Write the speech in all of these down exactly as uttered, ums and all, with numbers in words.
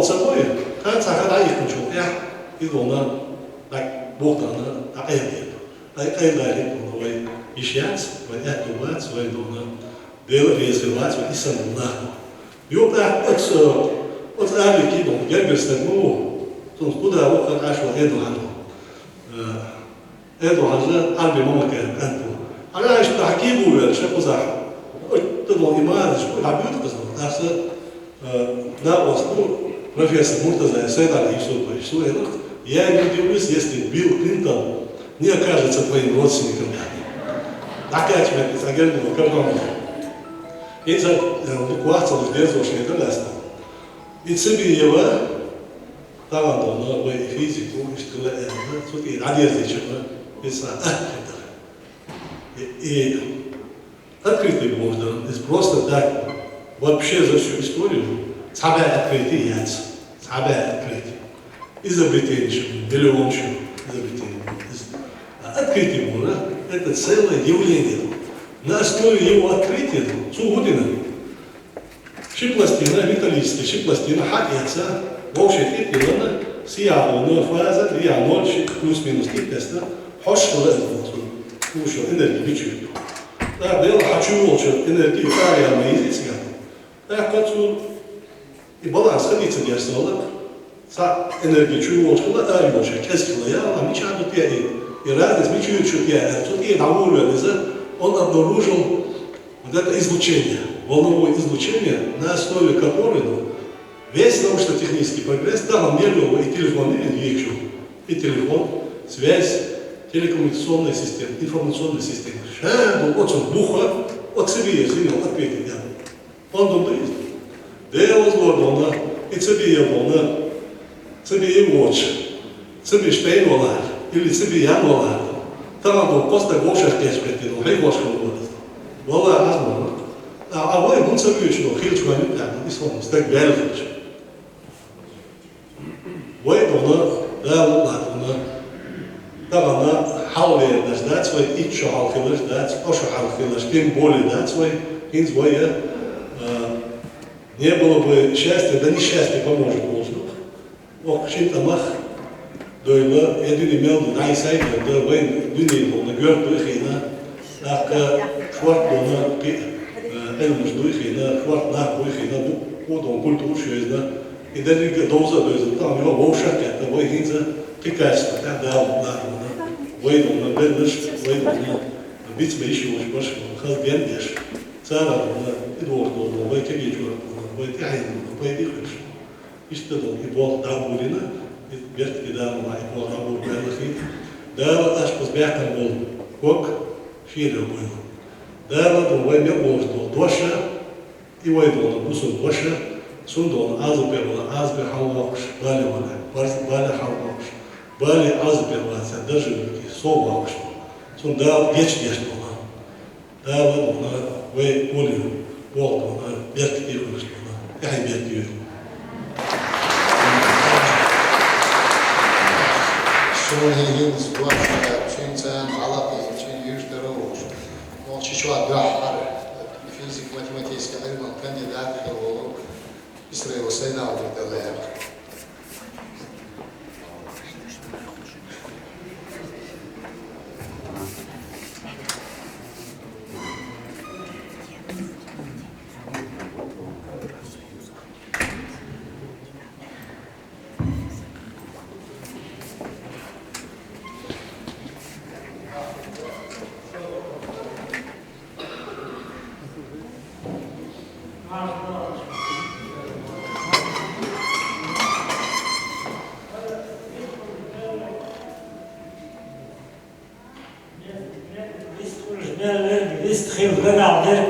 Ца бой, хӀанз цхьа хӀама дӀаихкинчул тӀехьа, из дона, дӀа-, бохтана, дӀакъайла деза. Ай, къайла деза, дона, вай йиш яц, вай аьттув бац, вай дона, Дела реза вац, вай исан нах. Юкъа оцу, оцу алики дона, гергара стаг ма ву, цунна кху да ву, хӀара Ӏаш ву, Эдуард ву. Э, Эдуард хьажа, Ӏарби мамакера кӀант ву. Хьажа, иштта хьакий бу вер, ша кхузахь. Оцу тӀе дона и мазаш бу, хьабуьйцу кхуза. Тахса, э, накъост бу, профессор Муртазаев Сайдали Юсупович, цо элира: «Я не удивлюсь, если Билл Клинтон не окажется твоим родственником». ДӀакхаьчча моттиг, цхьа гергарло, кардон. Иза, э, буквально дезо шайга лаьцна. И Цыбиева, тахана дона вай физико, иштта хила аьлла, цу тӀера дӀадерзийча, иза цхьа открытый. И, и открытый можно, из просто так, вообще за всю историю, цхьа бӀаь открытый яц, цхьа бӀаь открытый. Изобретение ещё, миллион ещё изобретение. Из, а открытый можно, это целое явление. На основе его открытия, цу гудина, ши пластина, металлический ши пластина, хьаэца, вовшех тӀе а тиллина, сияхьона фаза, я ноль, ши, плюс-минус тӀе тесна, хьош хила а болчу, слушай, энергия бичуьйту. ТӀаккха Дела хьан чу волчу энергия цара ян ма изица ян. ТӀаккха цу и баланс хадийца деш сала, цхьа энергия чу волчу хила, ара волчу кӀезиг хила ян, а мичахь ду те и, и разница мичуьйту те, цу тӀе дӀавур вер иза, он обнаружил вот это излучение, волновое излучение, на основе которого, ну, весь научно-технический прогресс, там мир его и телефон, и векчу, и телефон, связь, телекоммуникационная система, информационная система. Ша, ну, очень буха, от себе я звенел, ответить я. Он дум дуьйцу. Дела зло дона, и Цыбиев дона, Цыбиев воцуш, Цыбиев Штейн валахь, или Цыбиев Ян валахь. Тахана дона кхо стаг вовшах кечбеттина, хьийгош хила вара. Валлахь, аз дона. А, а вай хӀунда ца вуьйцу, хилча вайн юкъахь, и сон стаг баьлла хилча. Вай дона, Дала луъург дона, тахана хьалхалернаш дац вай, итт шо хьалха хиларш дац, ткъа шо хьалха хиларш, тем более дац вай, хӀинца вай, а, не было бы счастья, да несчастье поможет волчу. Оха шина тӀамах дойла, я дуьне мел ду, дӀай сайга ду, вайн дуьне дона, гӀоьрта дуй хиъна, тӀаккха шорта дона, кхин, а, Ӏилмаш дуй хиъна, шорта нах буй хиъна, дуккха дона культураш йоьзна, и дерриге а довза а довза, тахана йо вовшах а кхетта, вай хӀинца кхин качество тӀехь Дала луъург дона, вай дона, белларш, вай дона, бицбан йиш йолуш барш, хаза ген а деш, цара дона, и дохуш долу, вай кегийчара дона, вай тӀаьхьенна дона, пайда а хуьлуш. Иштта долу и болх дӀагӀурина, и бертахь Дала ма и болх дӀагӀур баьлла хилла. Дала аша кхуза баьккхина болу ког шена буйла. Дала ду вай мел олуш долу доша, и вай долу бусулба ваша, цундела Ӏазапе вала Ӏазапе хьалавоккхуш, бале вала барз бале хьалавоккхуш, бале Ӏазапе вацара даржа вуьту, сов воккхуш. Цунна Дала гечдеш долу. Дала вай гуна, вай гуна, боху гуна, бертахь хуьлуш гуна, тӀаьхье бертахь йойла. Суна хӀинца дош, цуьнан цӀарна хьалакхийна, цуьнан юьртара а волуш, нохчи чохь дуьххьара физико-математический Ӏилман кандидат хилла волу Исраилов Сайдал-Дин Далла яхар. Вист хилла дагахь дерг,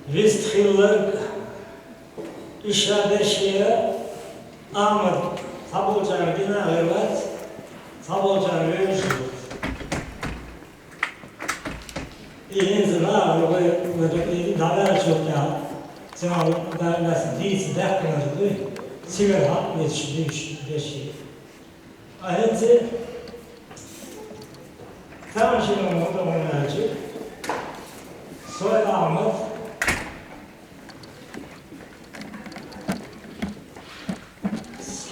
вист хилларг, иштта берш а, Ахьмад, цхьаболчарна гина а гӀайр вац, цхьаболчарна вевзаш а вац. И хӀинца наха вай, вай дӀаваьллачул тӀаьхьа, цигахь дийца даьккхинарш дуй, цигара хьакъ беш, беш, беш. Ткъа хӀинца тамашийна ма ду хьуна аьлча, Сой Ахьмад,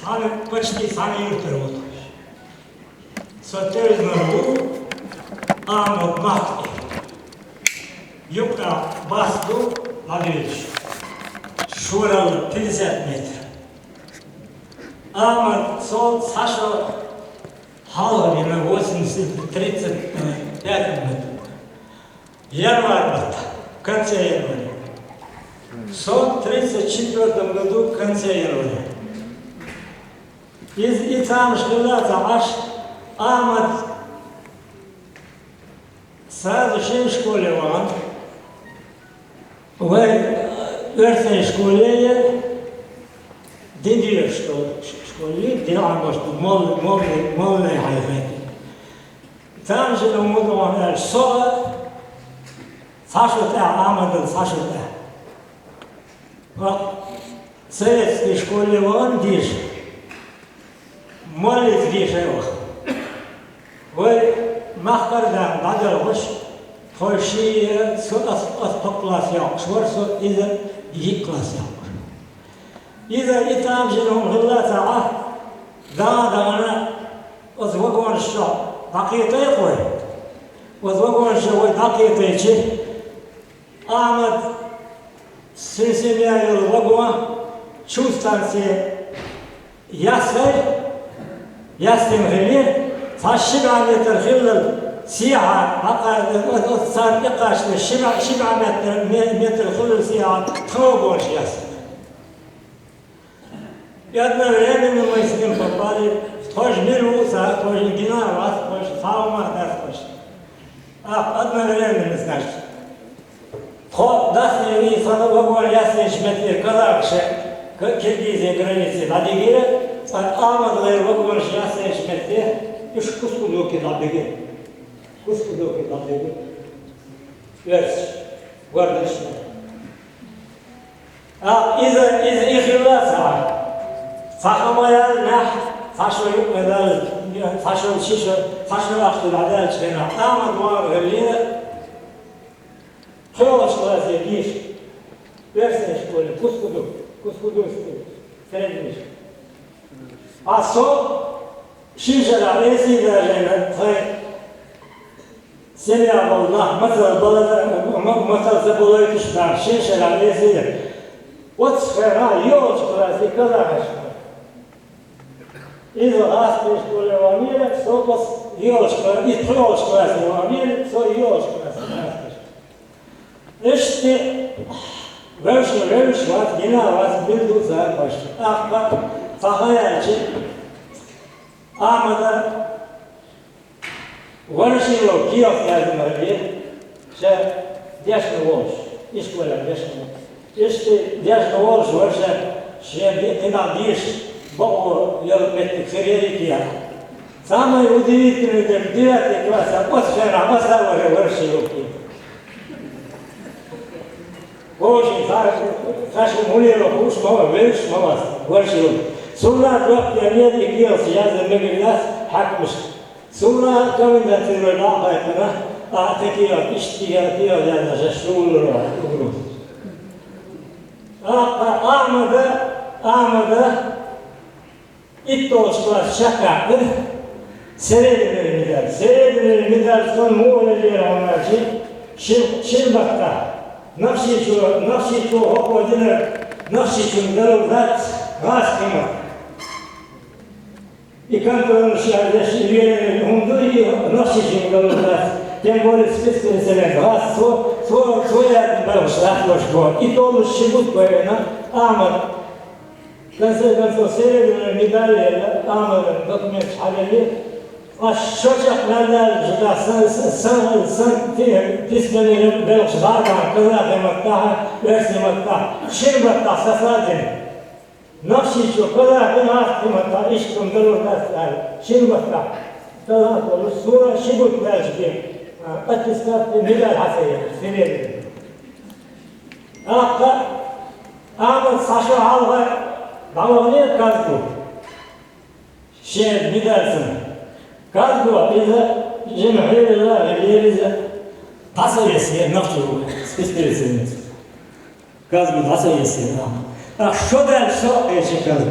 Цхьана, почти цхьана юртара ву тхо. Со тӀевижнар ву Ахьмад-Махьтин. Юкъа бас ду, дӀадуьйцуш. Шоралла пятьдесят метр. Ахьмад, со цхьа шо хьалха вина, восемьдесят, тридцать пятом году. Январь баттахь, в конце января. Со тридцать четвёртом году, в конце января. Из, и тамаш хилла ца Ӏаш, Ахьмад сразу шин школе вахана. Вай, э, оьрсийн школе, Динан школе, школе, дин Ӏамош, молла-, молла-, моллане хьаьхийта. Тамашийна муха вахана аьлча, со а, цхьа шо тӀехь, Ахьмадал цхьа шо тӀехь. Ва советский школе вахана деша, моллица деша вахана. Вай махкара дам дӀадалхуш, тхо шиъ, со ас, ас кхо класс йоккхуш вара, со иза йиъ класс йоккхуш. Иза и тамашийна хӀума хилла ца Ӏа, дагӀа-дагӀана, оцу вагонаш чохь дӀакхетий вай? Оцу вагонаш чохь вай дӀакхетийча, Ахьмад, шен семья йолу вагон Чу станцехь ясхьа, ясхьа хилла, цхьа ши бӀе метр хиллал сехьа, хьакъ-, оцу царна тӀекхаччалц ши бӀе, ши бӀе метр, ме-, метр хиллал сехьа тхан вагонаш ясхьа. И одновременно мы с ним попали, тхо мила ву ца, тхо гина вац, тхо цхьа хӀума дац тхо. А, одновременно, значит. Тхо дӀасаелла, и сан вагон ясхьа меттиг казахаша, К-, Киргизийн границе дӀадигира, цкъа Ахьмадалера вагонаш ясхьа меттиг, уьш Кускудуке дӀабигира. Кускудуке дӀабигира. Оьрсаша, гвардейшна. А, иза, иза и хилла ца Ӏа. Цхьа хӀума яьлла нах, цхьа шо юкъа даьлла, цхьа шо, ши шо, цхьа шо ахча дӀадаьллачу хенахь, Ахьмад вагӀар хилла, пхоьалгӀачу классе деша, оьрсийн школе, Кускуду, Кускудуке, средняя школа. А со шина шарахь эсий даржийна, тхайн семья болу нах мацалла бала-, ма-, мацалла ца балойтуш нах, шина шарахь эсий. Оццу хенахь йоьалгӀачу классе казахаш. Иза гӀазкхийн школе ваханера, со оцу йоьалгӀачу кла-, и пхоьалгӀачу классе ваханера, со йоьалгӀачу классе гӀазкхийн. Иштта вевзаш, вевзаш вац, гина вац, мила ду цара баш. ТӀаккха цхьа хан яьлча, Ахьмада Ворошилов Кирилл яздина хилла, ша дешна волуш, ишколехь дешна волуш. Иштта дешна волуш вара ша, шен ди-, кхидӀа дийша бакъо йолу меттиг хир яра и кехат. Самое удивительное, девятый класс, а оцу хенахь аса вара Ворошилов Кирилл. Вовшийн ца-, ца шу мулера хууш ма вара, вевзаш ма вац, Ворошилов. Суна доттагӀа неда и кехат яздина мегар дац хьаькамашка. Суна комендатуре дӀа а кхайкхина, ахьа тӀе кехат, иштта кехат, кехат яздина шаьш шу вуллур вац, угру. ТӀаккха Ахьмада, Ахьмада, итталгӀачу класс чекхваьккхира, серебряный медаль. Серебряный медаль цунна муха лелийра хьуна аьлча, шин, шин баттахь, Нохчийчо, Нохчийчо хӀокхо динарг Нохчийчунна далур дац гӀазкхийн маттахь. И контрольный шаьрдеш, и веана хӀума ду, и Нохчийчунна далур дац. Тем более спецпереселенец. ГӀаз цо, цо, цо яздина белхаш дац уьш боху. И толлуш ши бутт бевлла Ахьмад. В конце концов, серебряную медаль елла, Ахьмадан документаш хьаделла. Ас шо чекх мел даьлла жида сан, сан, сан, сан пи-, письменный белхаш дӀа а даьхна, казахи маттахь, оьрсийн маттахь, шина баттахь сацадина. Нохчийчо казахи, гӀазкхи маттахь иштта хӀума далур дац аьлла, шина баттахь казах долуш, суна ши бутт баьлча бен, а, аттестат, медаль хьа ца елира, серебряный. ТӀаккха Ахьмад цхьа шо хьалха дӀаваханера Казгу. Шен медальца. Казгу иза жима хьелала, хьелера иза. ДӀасавесера нах чу ву, спецпереселенец. Казгу дӀасавесера, а. Ах, шо даьлча со а кхечира Казгу.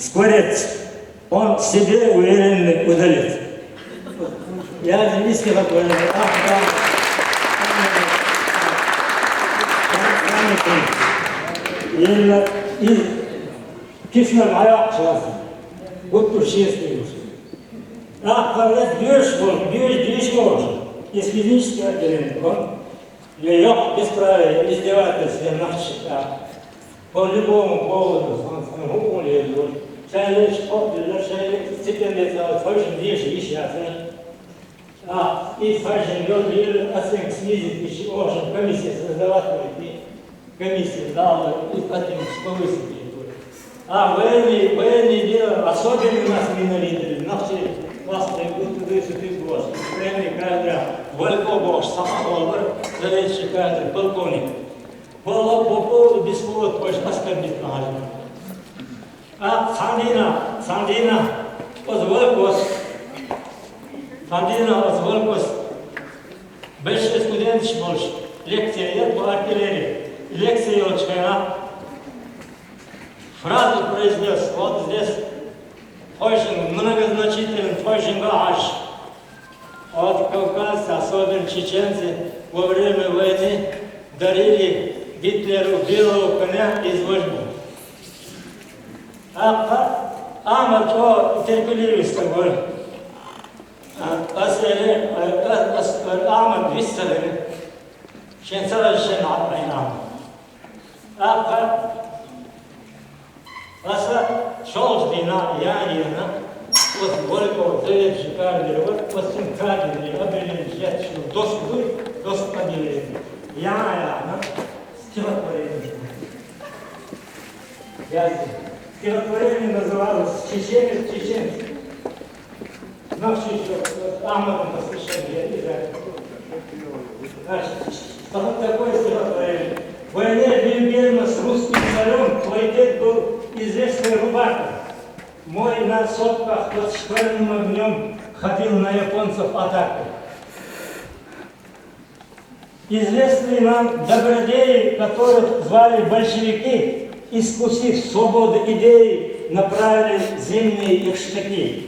Скворец, он в себе уверенный удалец. Я же не стихотворение, а памятник. Именно из Кисна моя класса. Вот уж честный. А, говорят, бьешь, вот, бьешь, бьешь, можно. Из физического отделения, вот. Я, я без правил, издевательство, я начал, да. По любому поводу, он, он, он, он, человек, спорт, человек, стипендия, это вот, очень вещи, вещи, а, и фашин, он, оценка снизит, еще, в общем, комиссия создавать, и комиссия дала, и потом повысить. А военные, военные дела особенно нас ненавидели. Нахчи, нас требуют туда и сюда было. Военные кадры, Валько Бош, Сахаловар, заведующий кадры, полковник. По, по поводу бесплодных, оскорбить надо. А, Сандина, Сандина, оз Валькос. Сандина, оз Валькос. Беши студент шмолш. Лекция ед по артиллерии. Лекция ел чхена. Фразу произнес. Вот здесь. Очень многозначительный, очень багаж. Вот кавказцы, особенно чеченцы, во время войны дарили Гитлеру белого коня из Вольво. А, а, Амат, о, терпеливый с тобой. А, а, а, а, Амат, виссалили. Шен сарай шен Амат. Аха, аса шолж дина, я дина, вот Вольво, заведующий кадры, вот, вот сын кадры, объявление, я чую, доск дуй, доск объявление. Я, я, на, стихотворение. Я, стихотворение называлось «Чеченец, чеченец». Наш ещё Ахматом посвящен, я не знаю. Значит, что такое стихотворение? В войне Вильгельма с русским царем твой дед был известный рубака. Мой на сопках под школьным огнем ходил на японцев атака. Известные нам добродеи, которых звали большевики, искусив свободу идей, направили зимние их штыки.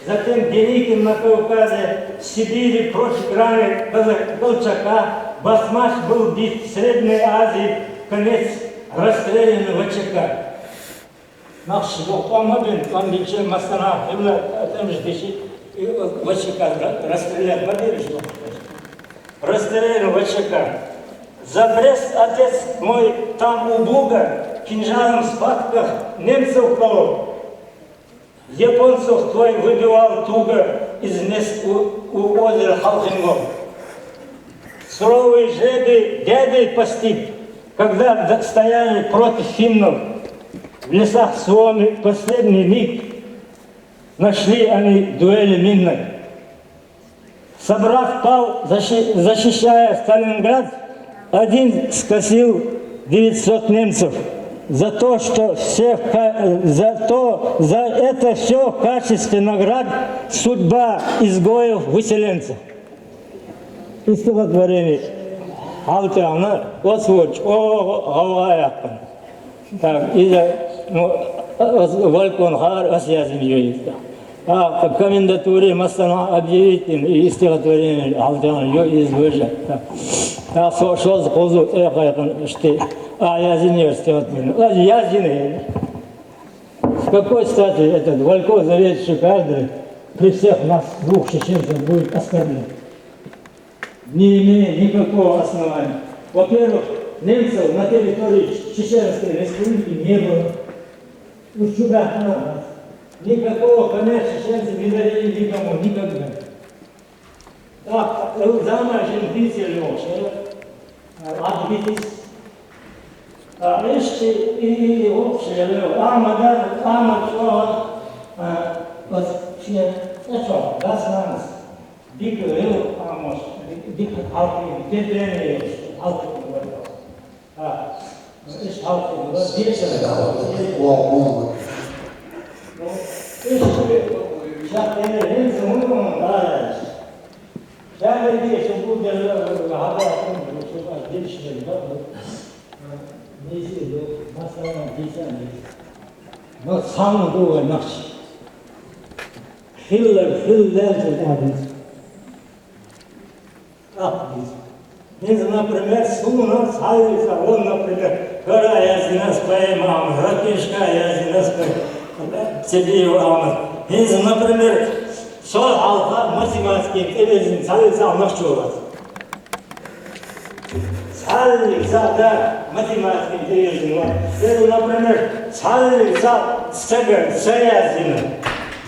Затем Деникин на Кавказе, в Сибири прочь грани Кол-, Колчака, Басмач был бит в Средней Азии, конец расстрелян в ВЧК. Нахчи бохтама бен, там биче масана, хивла, там же биче, и, э, ВЧК ра-, расстрелял, поверишь, расстрелял ВЧК. За Брест отец мой там у Буга, кинжалом в схватках немцев колол. Японцев твой выбивал туго из мест у, у озера Халхинго. Суровый жребий дядей постиг, когда д-, стояли против финнов. В лесах Суоми последний миг нашли они дуэли минной. Собрат пал, защи-, защищая Сталинград, один скосил девятьсот немцев. За то, что все в ка-, за то, за это все в качестве наград судьба изгоев-выселенцев. Из стихотворений Халтяна «Освоч», о, Гавайя. Так, из-за, ну, ас-, Валькон хар ас язын йоит. А, по комендатуре масана объявить им и стихотворение Алтан йо из выжа. Так. А со-, шоз козу, э, хайкан, что, а, язын йо стихотворение. А, язын йо. С какой стати этот Валько, заведующий кадры, при всех нас двух чеченцев будет оскорблен? Не имея никакого основания. Во-первых, немцев на территории Ч-, Чеченской Республики не было. Уж сюда, на нас. Никакого коня чеченцы не дарили никому никогда. Так, э, замажем битель вообще, э, отбитись. А, ишти и, и, и вообще, э, амада, амачо, э, вот, все, это что, да, с нас. Дика вел, а может, дика халкы, терпение, халкы говорил. А, иш халкы говорил, дика. Ну, иш, сейчас я не знаю, да. Сейчас я вижу, что будет, э, гада, что, что, дальше, да, вот. Э, не сидел, на самом деле, не сидел. Ну, цхьанна ду вай нах. Хиллар, хилла лелча тӀаьхьа деза. ТӀаккха деза. ХӀинца, например, суна цхьаллица, вон, например, хӀара яздина аз поэма, ам, хӀара книжка яздина аз поэма, Цибиева Амма. ХӀинца, например, со хьалха математикин тӀавирзина цхьаллица нах чу вац. Цхьаллица, да, математикин тӀавирзина вац. ХӀинца, например, цхьаллица цага ца яздина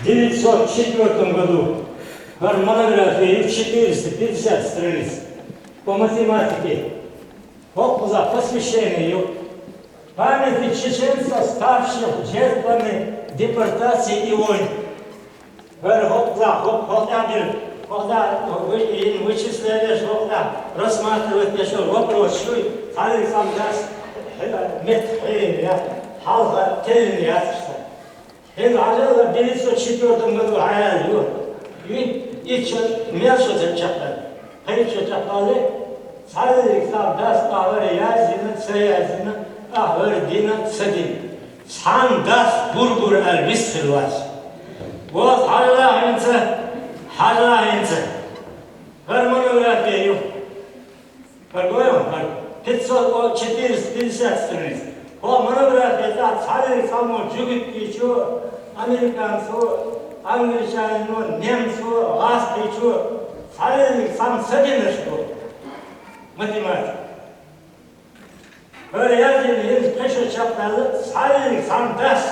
в девятьсот четвёртом году. ХӀара монография ю, четыреста пятьдесят страниц по математике. ХӀокхуза посвящение ю. Памяти чеченцев, ставших жертвами депортации и войн. ХӀара хӀокхуза, хӀокху, хӀокху тӀехь дерг, хӀокху тӀехь вы-, йина вычислениеш, хӀокху тӀехь рассматривать деш йолу вопрос ю, цхьаллица цхьамма дас, хье-, метта хьерина яц, хьалха теллина яц аша. ХӀинца хьажал, девятьсот четвёртом году хьаяьлла ю. И, и чо-, мел шо ца чекхдала? Кхин шо чекхдалле? Цхьаллиг цхьа дас ахӀара яздина, ца яздина, ахӀара дина, ца дина. Цхьана дас гур-гур аьлла вист хир вац. Вот хьажал хӀинца, хьажал хӀинца. ХӀара монография ю. ХӀара гой ван, хӀара пятьсот, о, четыреста пятьдесят страниц. ХӀокху монография тӀехь цхьаллиг цхьаммо жигиткичо, американцо, англичанино, немцо, гӀазкхичо, цхьаллиг цхьамма ца динарш ду математика. ХӀара яздина, хӀинца кхин шо чекхдаьлла, цхьаллиг цхьамма дас,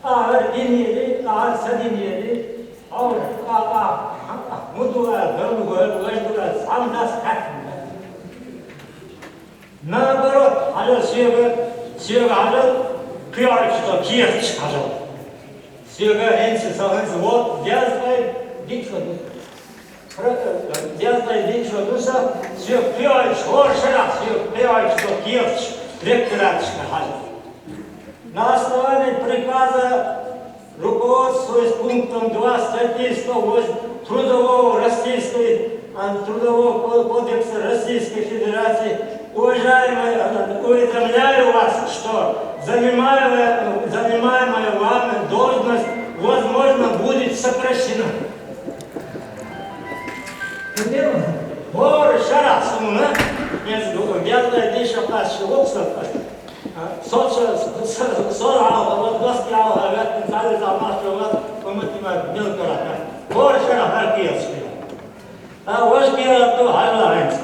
ахӀара динера, ахӀара ца динера, хьо, а, а, а, хӀун ду аьлла, хӀун ду аьлла, важа ду аьлла, цхьамма дас хаьттина дац. Наоборот, хьажал соьга, соьга хьажал, кхоьллича со кехаташ хьажал. Соьга хӀинца, со хӀинца вот, дезткъе диъ шо ду. Дезткъе диъ шо ду со, соьга кхоьллича, хӀора шарахь соьга кхоьллича со кехаташ ректораташкара хьажал. На основании приказа, руководствуясь пунктом два статьи сто восемь Трудового Российской, а, Трудового ко-, кодекса Российской Федерации, уважаемая, э, уведомляю вас, что занимаемая, занимаемая вами должность, возможно, будет сокращена. ХӀора шарахь суна, я говорю, дезткъе диъ шо кхаьчча воксал. Со, со, со, со, вот, вот, я говорю, цхьаллиг цхьамма дас, по математике мел карахь. ХӀора шарахь хӀара кехаташ хир. Ткъа важа кехат ду хьажал хӀинца.